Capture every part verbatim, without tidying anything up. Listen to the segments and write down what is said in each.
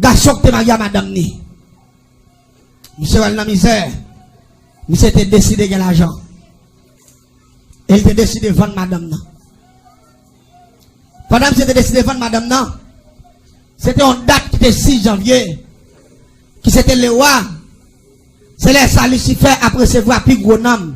Gason ki te marye a madanm ni. Misye wè l nan mizè. Misye te deside gen lajan. E l te deside vann madanm nan. Pandan misye te deside vann madanm nan, se te yon dat ki te sis janvye, ki se te lewa. Se lè sa Lisifè ap resevwa pi gwo nanm,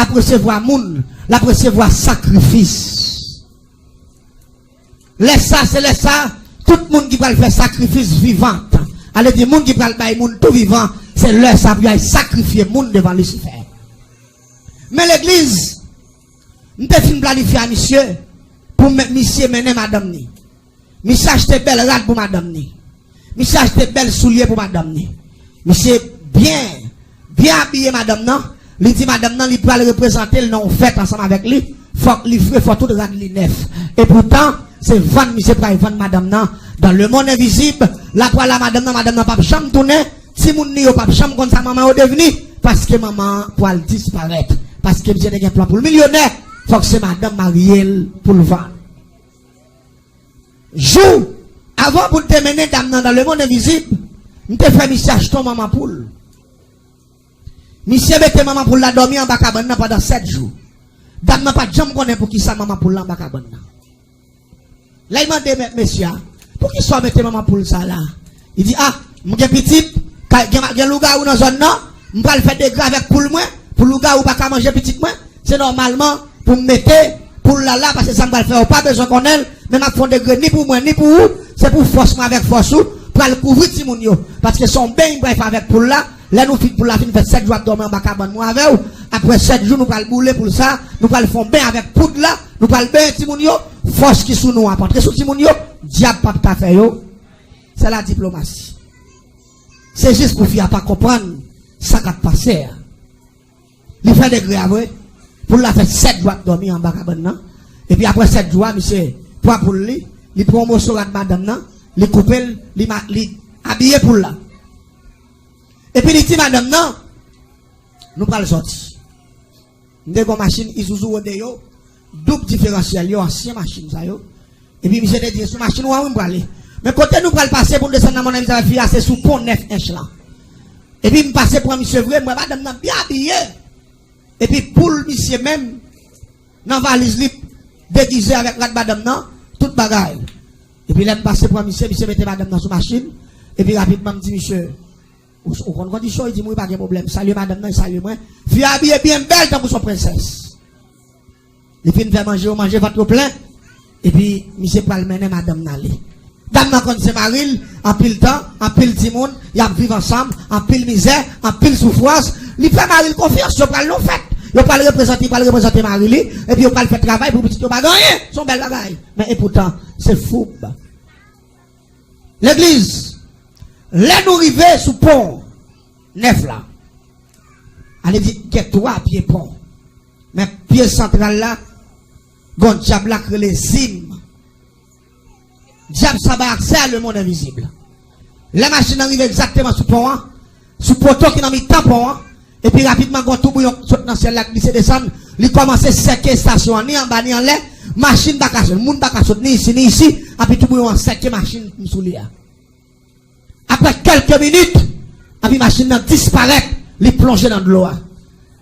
ap resevwa moun, l ap resevwa sakrifis. Lè sa, se lè sa, tout moun ki pral fè sakrifis vivan, ale di moun ki pral bay moun tou vivan, se lè sa pou y al sakrifye moun devan Lisifè. Men legliz, m te fin planifye a misye pou m, misye mennen madanm ni. Misye achte bèl rad pou madanm ni. Misye achte bèl soulye pou madanm ni. Misye byen, byen abiye madanm nan. Li di madanm nan li pral reprezante l nan yon fèt ansanm avèk li. Fòk li fre, fò tout rad li nèf. Epoutan, se vann misye pral vann madanm nan. Dan lemonn envizib, lapwala madanm nan, madanm nan p ap janm tounen. Timoun ni yo p ap janm konn sa manman yo devni. Paske manman an pral disparèt. Paske misye te gen plan pou l milyonè. Fòk se madanm marye l pou l vann. Jou, avan pou n te mennen dam nan dan lemonn envizib, m te fè misye achte yon manman poul. Misye mete manman poul la dòmi anba kabann nan pandan sèt jou. Dam nan pa t janm konnen poukisa manman poul la anba kabann nan. Lè l mande mèt mesye a, "Poukisa w mete manman poul sa la?" Li di, "A, m gen pitit, ka, gen, gen lougawou nan zòn nan, m pral fè degre avèk poul mwen, pou lougawou pa ka manje pitit mwen." Se nòmalman pou m mete poul la la, paske sa m pral fè, ou pa bezwen konnen l, men m ap fè yon degre ni pou mwen, ni pou ou, se pou fòs mwen avèk fòs ou, pral kouvri timoun yo. Paske se yon beny m pral fè avèk poul la, lè nou fin, poul la fin fè sèt jou ap dòmi anba kabann mwen avè w, apre sèt jou nou pral boule poul sa, nou pral fè yon beny avèk poud la, nou pral benyen timoun yo, fòs ki sou nou ap antre sou timoun yo, dyab p ap ka fè yo. Se la diplomasi. Se jis pou fi a pa konprann sa k ap pase a. Li fè degre a vre. Poul la fè sèt jou ap dòmi anba kabann nan. Epi apre sèt jou a, misye pran poul li, li pran yon moso rad madanm nan, li koupe l, li, ma- li abiye poul la. Epi li di madanm nan, "Nou pral sòti." M te gen yon machin Isuzu Rodeo, doub diferansyèl yo, ansyen machin sa yo. Epi misye te di, "Sou machin ou an wi m prale. Men kote nou pral pase pou n desann nan mòn Elizabeth fi a, se sou pon nèf ench lan." Epi m pase pran misye vre, m wè madanm nan byen abiye. Epi poul misye menm, nan valiz li, degize avèk rad madanm nan, tout bagay. Epi lè m pase pran misye, misye mete madanm nan sou machin. Epi rapidman m di misye, "Ou, ou konn kondisyon?" Li di m, "Wi, pa gen pwoblèm." Salye madanm nan, li salye mwen. Fi a abiye byen bèl tankou s on prensès. Li fin fè manje yo manje, vant yo plen. Epi misye pral mennen madanm nan ale. Dam nan konn se mari l, anpil tan, anpil timoun, y ap viv ansanm, anpil mizè, anpil soufrans. Li fè mari l konfyans, yo pral nan fèt. Yo pral reprezante, li pral reprezante mari li, epi yo pral fè travay pou pitit yo pa gen anyen. Se yon bèl bagay. Men epoutan, se foub. Legliz, lè nou rive sou pon nèf la, ale di gen twa pye pon. Men pye santral la, gon dyab la k rele Zim. Dyab sa bay aksè a lemonn envizib. Lè machin nan rive egzakteman sou pon an, sou poto ki nan mitan pon an, epi rapidman gon toubouyon sot nan syèl la k glise desann, li kòmanse sèke estasyon an, ni anba ni anlè, machin pa ka sot, moun pa ka sot ni isi ni isi, epi toubouyon an sèke machin m sou li a. Apre kèlke minit, epi machin nan disparèt, li plonje nan dlo a.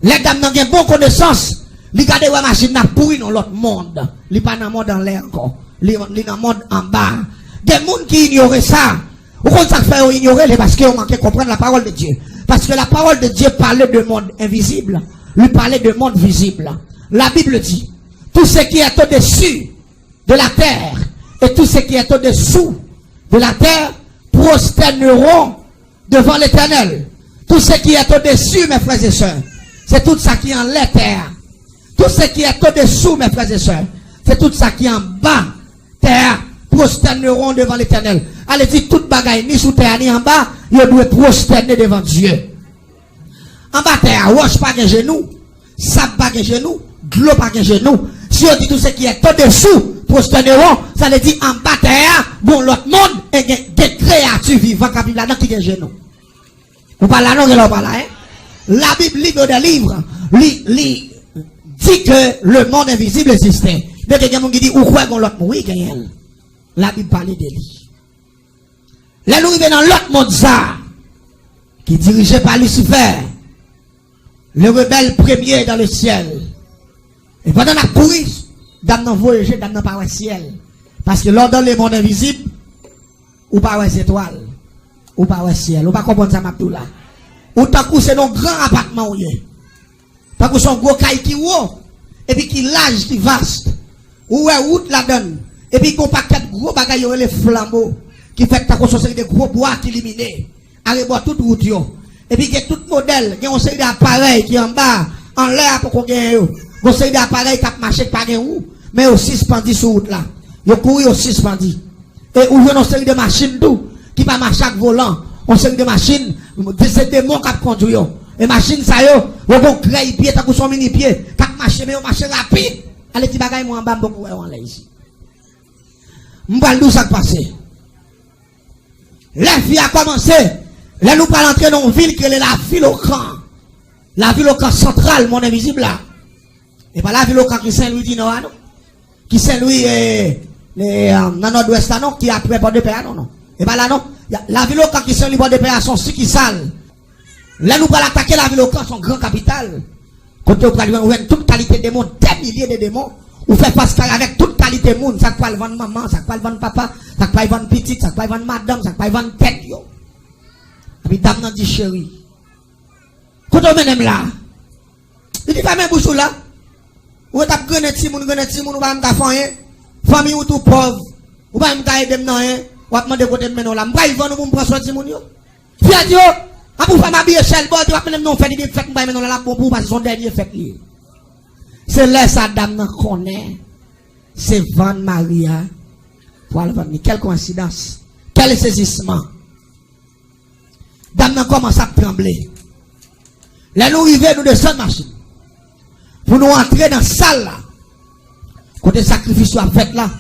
Lè dam nan gen bon konesans, li gade wè machin nan ap kouri nan lòt mond. Li pa nan mond anlè ankò. Li, li nan mond anba. Gen moun ki inyore sa. Ou konn sa k fè yo inyore l, se paske yo manke konprann la parole de Dieu. Parce que la parole de Dieu parle de monde invisible, lui parle de monde visible. La Bible dit, tout ce qui est au-dessus de la terre et tout ce qui est au-dessous de la terre prosterneront devant l'Éternel. Tout ce qui est au-dessus, mes frères et sœurs, c'est tout ça qui est en l'air, terre. Tout ce qui est au-dessous, mes frères et sœurs, c'est tout ça qui est en bas, terre, prosterneront devant l'Éternel. Ale di tout bagay, ni sou tè a, ni anba, yo dwe pwostène devan Dye. Anba tè a, wòch pa gen jenou, sab pa gen jenou, dlo pa gen jenou. Si yo di tout ce qui est au-dessous prosterneront, sa vle di anba tè a, gon lòt mond, e gen, gen kreyati vivan k ap viv ladan ki gen jenou. Ou pa la non, gen lè ou pa la, hein? La Bible, livre des livres, li, li di ke le monde invisible existe. Men gen moun ki di, ou kwè gon lòt moun? Wi, genyen l. La Bible pale de li. Lè nou rive nan lòt mond sa, ki dirije pa Lisifè, le rebelle premier dans le ciel. E pandan n ap kouri, dam nan voye je, dam nan pa wè syèl. Paske lè w dans le monde invisible, ou pa wè zetwal, ou pa wè syèl, ou pa konprann sa m ap di w la. Ou tankou se nan gran apatman ou ye. Tankou se yon gwo kay ki wo, epi ki laj, ki vas. Ou wè wout ladan l. Epi gen yon pakèt gwo bagay yo rele flanbo, ki fèt tankou se yon seri de gwo bwa ki limine arebò tout wout yo. Epi gen tout modèl, gen yon seri de aparèy ki anba, anlè a poko genyen yo. Gen yon seri de aparèy k ap mache ki pa gen wou, men yo sispandi sou wout la. Yo kouri, yo sispandi. E ou jwenn yon seri de machin tou ki pa mache ak volan. Yon seri de machin, de, se demon k ap kondui yo. E machin sa yo, yo gon krèy pye tankou se yon mini pye k ap mache, men yo mache rapid. Ale ti bagay mwen anba, m poko wè w anlè isi. M pral di w sa k pase. Lè fi a kòmanse, lè nou pral antre nan yon vil ki rele Lavilokan. Lavilokan santral, mond envizib la. E pa Lavilokan ki Sen Lwi di Nò a, non. Ki Sen Lwi, e, e, nan Nòdwès la, non, ki aprè Pòdepè a, non, non. E pa la, non. Lavilokan ki Sen Lwi Pòdepè a, se yon sikisal. Lè nou pral atake Lavilokan, se yon gran kapital. Kote ou pral jwenn, jwenn tout kalite demon, dè milye de demon. Ou fè fas kare avèk tout kalite moun, sa k pral vann manman, sa k pral vann papa, sa k pral vann pitit, sa k pral vann madanm, sa k pral vann tèt yo. Epi dam nan di, cheri, kote w mennen m la? Li di, fèmen bouch ou la. Ou ret ap grennen timoun, grennen timoun, ou pa menm ka fè anyen. Fanmi ou tou pòv, ou pa menm ka ede m nan anyen. W ap mande kote m mennen w la. M pral vann ou pou m pran swen timoun yo. Fi a di, o, ann pou fè m abiye chèlbò, di w ap mennen m nan yon fèt, li di m fèt m pral mennen w la, l ap bon pou ou, paske se yon dènye fèt li ye. Se lè sa dam nan konnen se vann mari a pral vann li. Quelle coïncidence! Quel saisissement! Dam nan kòmanse ap tranble. Lè nou rive, nou desann machin. Pou nou antre nan sal la, kote sakrifis yo ap fèt la,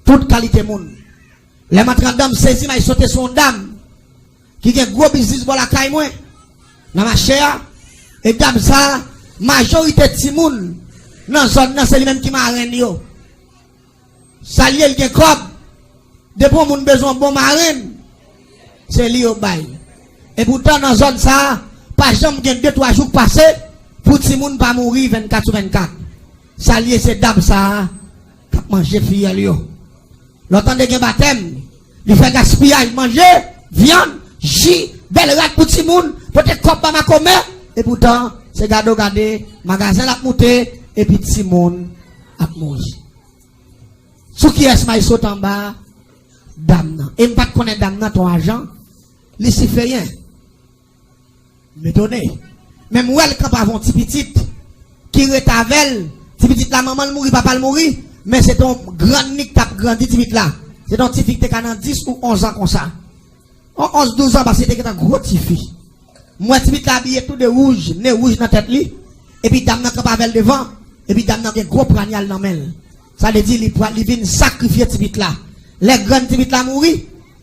tout kalite moun. Lè m antre anndan, m sezi, m al sote sou yon dam ki gen gwo biznis bò lakay mwen, nan mache a. E dam sa a, majorite timoun nan zòn nan, se li menm ki marenn yo. Sa l ye, l gen kòb. Depi yon moun bezwen yon bon marenn, se li yo bay. Epoutan, nan zòn sa a, pa janm gen de twa jou k pase pou timoun pa mouri vennkat sou vennkat. Sa l ye, se dam sa a k ap manje fiyèl yo. Lè w tande gen batèm, li fè gaspiyaj manje, vyann, ji, bèl rad pou timoun, pote kòb ba makomè, epoutan, se gade w gade, magazen l ap moute, epi timoun ap mouri. Sou kiyès m al sote anba? Dam nan. E m pa t konnen dam nan te yon ajan lisiferyen. M etone. Men m wè l kanpe avè yon ti pitit ki rete avè l. Ti pitit la, manman l mouri, papa l mouri, men se te yon grann li k t ap grandi ti pitit la. Se te yon ti fi ki te ka nan dis ou onz an konsa. On onz, douz an, paske li te gentan gwo tifi. M wè ti pitit la abiye tou de wouj, ne wouj nan tèt li, epi dam nan kanpe avè l devan, epi dam nan gen gwo pwanyal nan men l. Sa vle di li pral, li vin sakrifye ti pitit la. Lè grann ti pitit la mouri,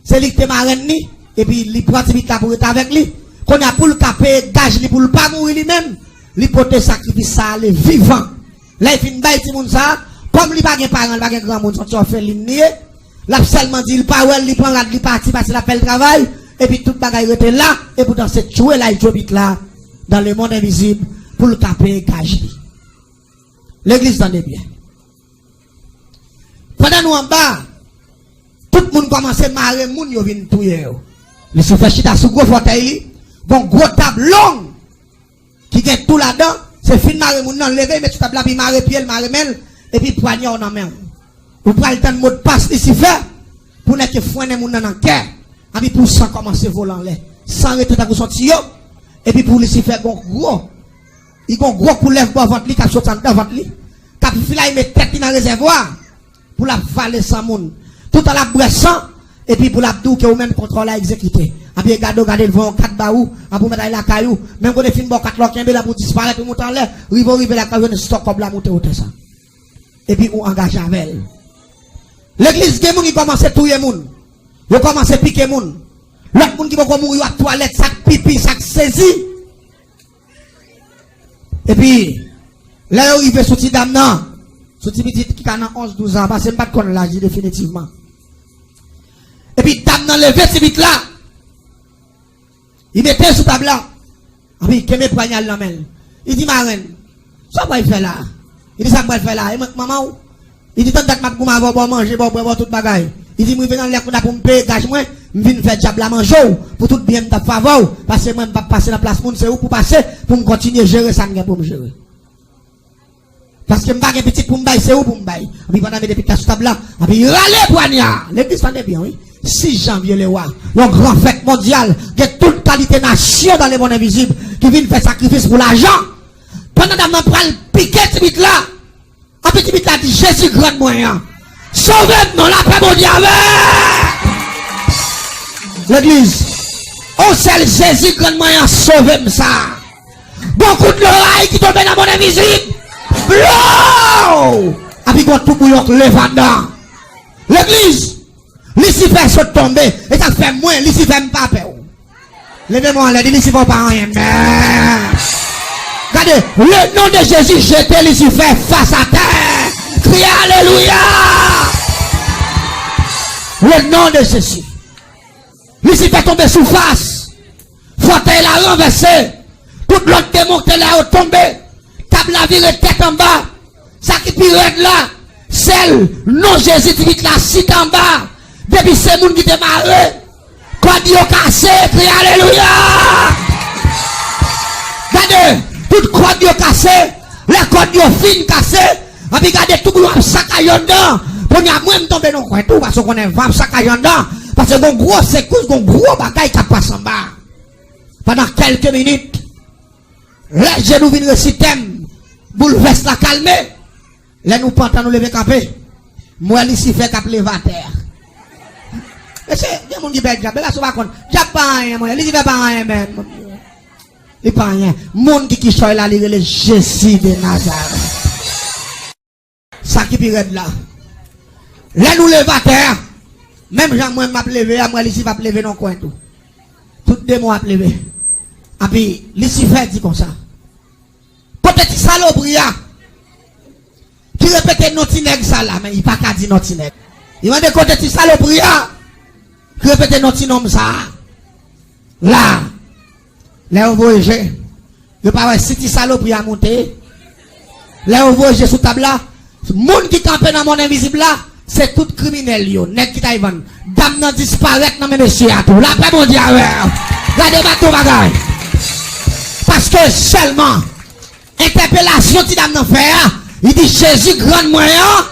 se li ki te marenn li, epi li pran ti pitit la pou rete avèk li. Kounye a, pou l ka peye gaj li, pou l pa mouri li menm, li pote sakrifis sa ale vivan. Lè l fin bay timoun sa, kòm li pa gen paran, li pa gen granmoun, se yon ti òfelin li ye, l ap sèlman di l pa wè l, li pran rad li pati, pase l ap fè l travay, epi tout bagay rete la, epoutan se tchwe la, l tchwe pitit la, dans le monde invisible, pou l ka peye gaj li. Legliz, tande byen. Pandan nou anba, tout moun kòmanse mare moun yo vin touye yo. Lisifè chita sou gwo fòtèy li, gon gwo tab long ki gen tou ladan, se fin mare moun nan, leve, met sou tab la, epi mare pye l, mare men l, epi pwanyè w nan men w. Ou pral tann modpas Lisifè pou nèg yo fwennen moun nan nan kè, epi pou san kòmanse vole anlè. San rete tankou se yon tiyo, epi pou Lisifè gon gwo, li gon gwo koulèv bò vant li k ap soti anndan vant li, k ap filayme tèt li nan rezèvwa pou l ap vale san moun. Toutan l ap bwè san, epi pou l ap di w ke ou menm kontra w la egzekite. Epi gade w gade l voye yon kat ba ou, epi ou mèt al lakay ou, menm kote fin ba w kat la w kenbe l, epi ou disparèt, ou moute anlè, rive w rive lakay ou jwenn istwa kòb la moute wotè sa. Epi ou angaje avè l. Legliz, gen moun ki kòmanse touye moun. Yo kòmanse pike moun. Lòt moun ki poko mouri yo ap twalèt, sa k pipi, sa k sezi. Epi, lè yo rive sou ti dam nan, sou ti pitit ki ka nan onz, douz an, paske m pa t konn laj li definitivman. Epi dam nan leve ti bit la. Li mete l sou tab la. Anpi kenbe pwanyal nan men l. Li di, "Marenn, sa w pral fè la?" Li di, "Sa m pral fè la? E mwen k manman w?" Li di, "Tann dat m ap goumen avè w, ba w manje, ba w bwè, ba w tout bagay." Li di, "M rive nan lè kounye a pou m peye gaj mwen, m vin fè dyab la manje w, pou tout byen m t ap fè avè w, paske mwen m p ap pase nan plas moun, se ou pou pase, pou m kontinye jere sa m gen pou m jere." Paske m pa gen pitit pou m bay, se ou pou m bay. Anpi pandan mete pitit la sou tab la, anpi rale pwanya. Legliz tande byen, wi. Sis janvye, Lewa, yon gran fèt mondyal, gen tout kalite nasyon dans le monde invisible ki vin fè sakrifis pou lajan. Pandan dam nan pral pike ti bit la, anpi ti bit la di, "Jezi grann mwen an, sove m non, lapè Bondye avè." Legliz, on sèl Jezi grann mwen an sove m sa. Gon kout loray ki tonbe nan mond envizib. Blow! Epi gon toubouyon k leve anndan. Legliz, Lisifè sot tonbe. E sa k fè mwen, Lisifè, m pa pè w. Leve men w anlè, di, "Lisifè, w pa anyen." Men. Gade, le nom de Jésus, jete Lisifè fas atè. Kriye alelouya. Le nom de Jésus. Lisifè tonbe sou fas. Fòtèy la ranvèse. Tout lòt demon ki te la yo tonbe. Tab la vire tèt anba. Sa ki pi rèd la, sèl non Jezi di vit la site anba. Depi se moun ki te mare, kòd yo kase, kriye alelouya. Gade, tout kòd yo kase, lè kòd yo fin kase, anpi gade tout moun ap sakaje anndan. Kounye a mwen m tonbe nan kwen tou, paske w konnen van ap sakaje anndan, paske gon gwo sekous, gon gwo bagay k ap pase anba. Pandan kèlke minit, lè je nou vin resi tèm, boulvès la kalme. Lè nou pantan, nou leve kanpe, m wè Lisifè k ap leve atè a. Mesye, gen moun ki pè dyab, bagay sa w pa konn. Dyab pa anyen, mwen. Lisifè pa anyen, men. Li pa anyen. Moun ki kichòy la, li rele Jezi de Nazarèt. Sa ki pi rèd la, lè nou leve atè a, menm jan mwen m ap leve a, m wè Lisifè ap leve nan kwen tou. Tout demon ap leve. Epi Lisifè di konsa, "Kote ti salopri a ki repete non ti nèg sa la?" Men li pa ka di non ti nèg. Li mande, "Kote ti salopri a ki repete non ti nonm sa a?" La, lè yo voye je, yo pa wè si ti salopri a moute. Lè yo voye je sou tab la, moun ki kanpe nan mond envizib la, se tout kriminèl yo, nèg ki t al vann. Dam nan disparèt nan men mesye a tou. Lapè Bondye avè w. Gade baton bagay. Paske sèlman entèpelasyon ti dam nan fè a, li di, "Jezi grann mwen an,